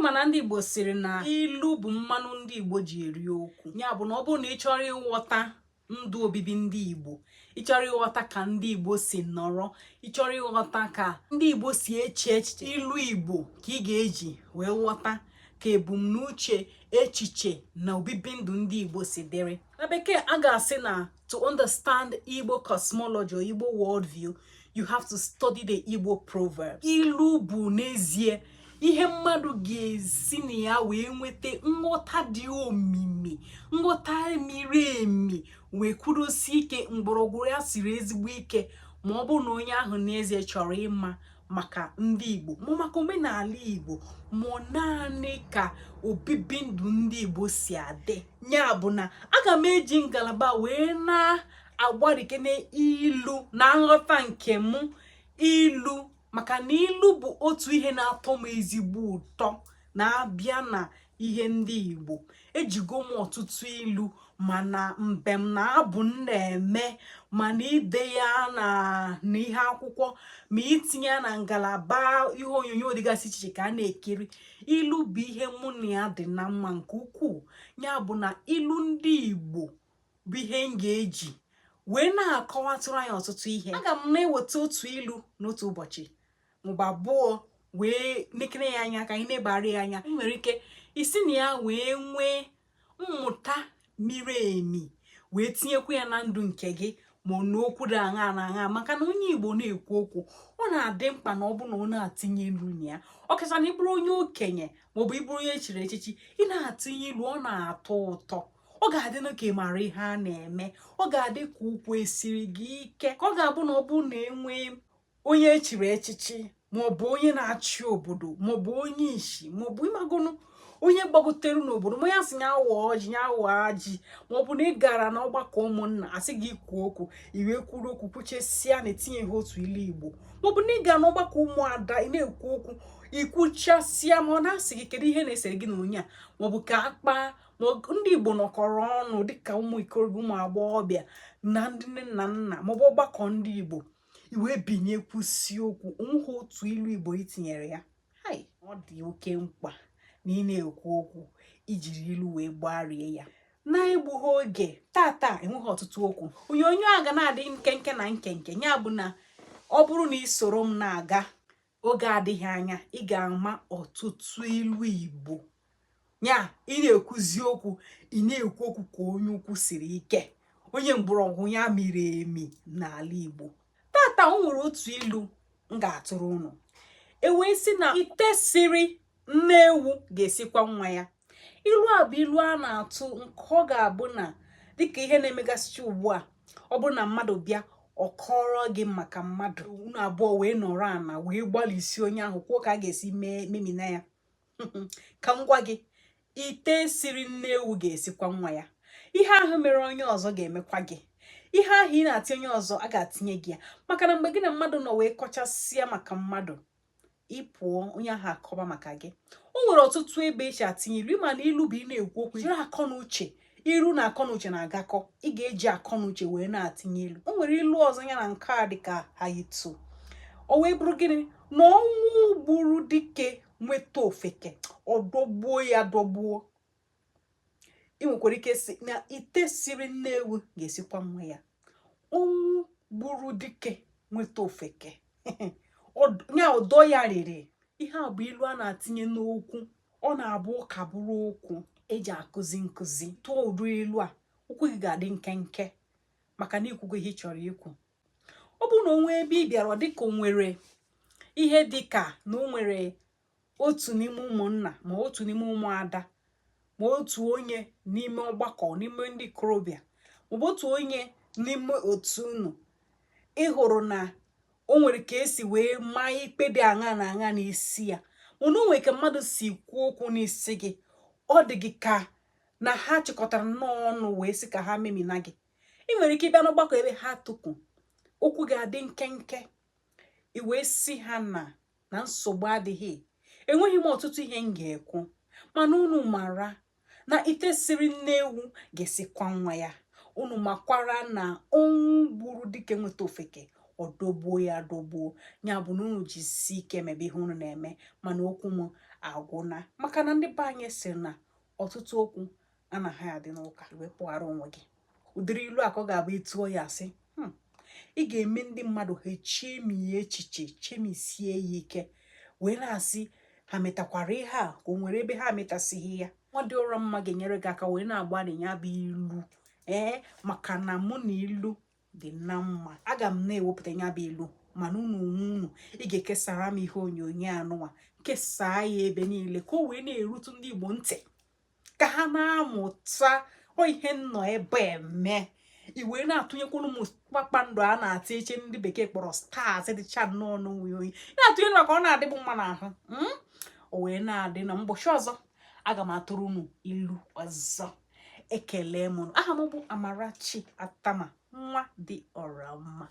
Ma na ndị Igbo sịrị na ilu bụ mmanụ ndị Igbo ji eri okwu. Ya bụ na ọ bụrụ na ị chọrọ ịghọta ndụ obibi ndị Igbo, ị chọrọ ịghọta ka ndị Igbo si nọrọ, ị chọrọ ịghọta ka ndị Igbo si eche echiche, ilu Igbo ka ị ga-eji wee ghọta ka ebumnuche, echiche na obibi ndụ ndị Igbo si dịrị. Na bekee, a ga-asị na to understand Igbo cosmology or Igbo worldview, you have to study the Igbo proverbs. Ilu bụ n'ezie ihe mmadụ ga-esi na ya wee nweta nghọta dị omimi, nghọta miri emi, wee kwudosie ike, mgbọrọgwụ ya siri ezigbo ike, ma ọ bụrụ na onye ahụ n'ezie chọrọ ịma maka ndị Igbo, ma maka omenala Igbo, ma naanị ka obibi ndụ ndị Igbo si adị. Ya bụ na aga m eji ngalaba wee na-agbarikene ilu na nghọta nke m ilu, maka na ilu bụ otu ihe na-atọ m ezigbo ụtọ na-abịa na ihe ndị Igbo. Ejigo m ọtụtụ ilu, mana mbem na abụ m na-eme, mana ide ya na n'ihe akwụkwọ, ma itinye ya na ngalaba ihe onyonyo dịgasị iche iche ka a na-ekiri, ilu bụ ihe mụ na ya dị na mma nke ukwuu. Ya bụ na ilu ndị Igbo bụ ihe m ga-eji wee na-akọwatụrụ anyị ọtụtụ ihe. Aga m na-eweta otu ilu n'otu ụbọchị maọbụ abụọ wee nekere ya anya ka anyị na-ebara ya anya. Nwere ike isi na ya wee nwee mmụta miri emi, wee tinyekwa ya na ndụ nke gị, ma ọ n'okwu dị aṅa na aṅa, maka na onye Igbo na-ekwu okwu, ọ na-adị mkpa na ọ bụ na ọ na-atinye ilu na ya, ọkacha na ịbụrụ onye okenye maọbụ ịbụrụ onye echiri echichi, ị na-atinye ilu, ọ na-atọ ụtọ. Ọ ga-adị ka ị mara ihe a na-eme, ọ ga-adị ka ụkwụ esiri gị ike, ka ọ ga-abụ na ọ bụrụ na enwee onye echiri echichi maọbụ onye na-achị obodo maọbụ onye isi maọbụ ịmagonu onye gbagotere n'obodo, ma ya sị ya waa ọjị, ya waa ji, maọbụ na ị gara n'ọgbakọ ụmụnna, asị gị kwuo okwu, i wee kwuru okwu, kwuchesịa na etinyeghị otu ilu Igbo, maọbụ na ị gara n'ọgbakọ ụmụada, ị na-ekwu okwu, ikwuchasịa, ma ọ na-asị gị kedu ihe na-esere gị na onye a, maọbụ ka akpa ma ndị Igbo nọkọrọ ọnụ dịka ụmụ ikorobịa, ụmụ agbọghọbịa na ndị nne na nna, maọbụ ọgbakọ ndị Igbo, i wee binye kwusi okwu, onweghị otu ilu Igbo itinyere ya. Hai, ọ dị oke mkpa na ị na-ekwu okwu, ijiri ilu wee gbarie ya. Na-egbughị oge, tata enweghị ọtụtụ okwu. Onyonyo a ga na-adị nkenke na nkenke. Ya bụ na ọ bụrụ na ị soro m na-aga, oge adịghị anya ị ga-ama ọtụtụ ilu Igbo. Ya ị na-ekwuzi okwu, ị na-ekwu okwu ka onye ukwu siri ike, onye mgbọrọgwụ ya miri emi n'ala Igbo. Tata o nwere otu ilu m ga-atụrụ unu. E wee sị na ite siri nne ewu ga-esikwa nwa ya. Ilu a bụ ilu a na-atụ nke ọ ga-abụ na dịka ihe na-emegasịcha ugbu a, ọ bụrụ na mmadụ bịa, ọ kọrọ gị maka mmadụ, unu abụọ wee nọrọ ana wee gbalịsi onye ahụ kwuo ka a ga-esi mee memina ya. Ka m gwa gị, ite siri nne ewu ga-esikwa nwa ya. Ihe ahụ mere onye ọzọ ga-emekwa gị. Ihe ahụ ị na-atinye onye ọzọ, a ga-atinye gị ya, maka na mgbe gị na mmadụ nọ wee kọchasịa maka mmadụ, ị pụọ, onye ahụ akọba maka gị. O nwere ọtụtụ ebe echi atinye ilu. Ịma na ilu bụ ị na-ekwu okwu jiri akọ na uche. Ilu na akọ na uche na-agakọ. Ị ga-eji akọ na uche wee na-atinye ilu. O nwere ilu ọzọ ya na nke a dịka ha yitu. O wee bụrụ gịnị? Na ọnwụ gburu dike nweta ofeke, ọ dọgbuo ya dọgbuo. Ị nwekwara ike si na ite siri nne ewu ga-esikwa nwa ya. Ọnwụ gburu dike nweta ofeke, ya ụdọ ya riri. Ihe a bụ ilu a na-atinye n'okwu. Ọ na-abụ ụka bụrụ okwu eji akụzi nkụzi. Tụọ ụdị ilu a, okwu gị ga-adị nkenke, maka na ikwugo ihe ị chọrọ ikwu. Ọ bụrụ na o nwee ebe ị bịara, ọ dịka o nwere ihe dịka na o nwere otu n'ime ụmụnna, ma otu n'ime ụmụada, ma otu onye n'ime ọgbakọ, n'ime ndị ikorobịa, maọbụ otu onye n'ime otu unu, ị hụrụ na o nwere ka esi wee maa ikpe dị aṅa na aṅa n'isi ya, mana o nwere ka mmadụ si kwuo okwu n'isi gị, ọ dị gị ka na ha chịkọtara nnọọ ọnụ wee sị ka ha memina gị, ị nwere ike ịbịa n'ọgbakọ ebe ha tụkwu, okwu ga-adị nkenke, i wee sị ha na na nsogbu adịghị, enweghị m ọtụtụ ihe m ga-ekwu, mana unu mara na ite siri nne ewu ga-esikwa nwa ya. Unu makwara na ọnwụ gburu dike nweta ofeke, ọ dọgbuo ya dọgbuo. Ya bụ na unu jisi ike mebe ihe unu na-eme, mana okwu m Agwụna, maka na ndị be anyị sị na ọtụtụ okwu anaghị adị n'ụka. Wee pụghara onwe gị ụdịrị ilu a ka ọ ga-abụ ị tụọ ya asị, Ị ga-eme ndị mmadụ ha echemie echiche, chemisie ya ike, wee na-asị ha metakwara ihe a, ka o nwere ebe ha metasịghị ya. Nwa dị ọra mma ga-enyere gị aka wee na-agbalị ya bụ ilu, ee, maka na mụ na ilu dị na mma. Aga m na-ewepụta ya bụ ilu, mana unu onwe unu, ị ga-ekesara m ihe onyonyo anụwa, kesaa ya ebe niile ka o wee na-erutu ndị Igbo ntị, ka ha na-amụta ọ ihe nọ ebe eme. I wee na-atụnyekwuru m kpakpando a na-atụ eche ndị bekee kpọrọ stars, dịcha nnọọ n'onwe oyi na-atụnye maka ọ na-adịbụ mma n'ahụ, O wee na-adị na mbọchị ọzọ aga m atụrụ unu ilu ọzọ. Ekele m. Aha m bụ Amarachi Atama, nwa dị ọra mma.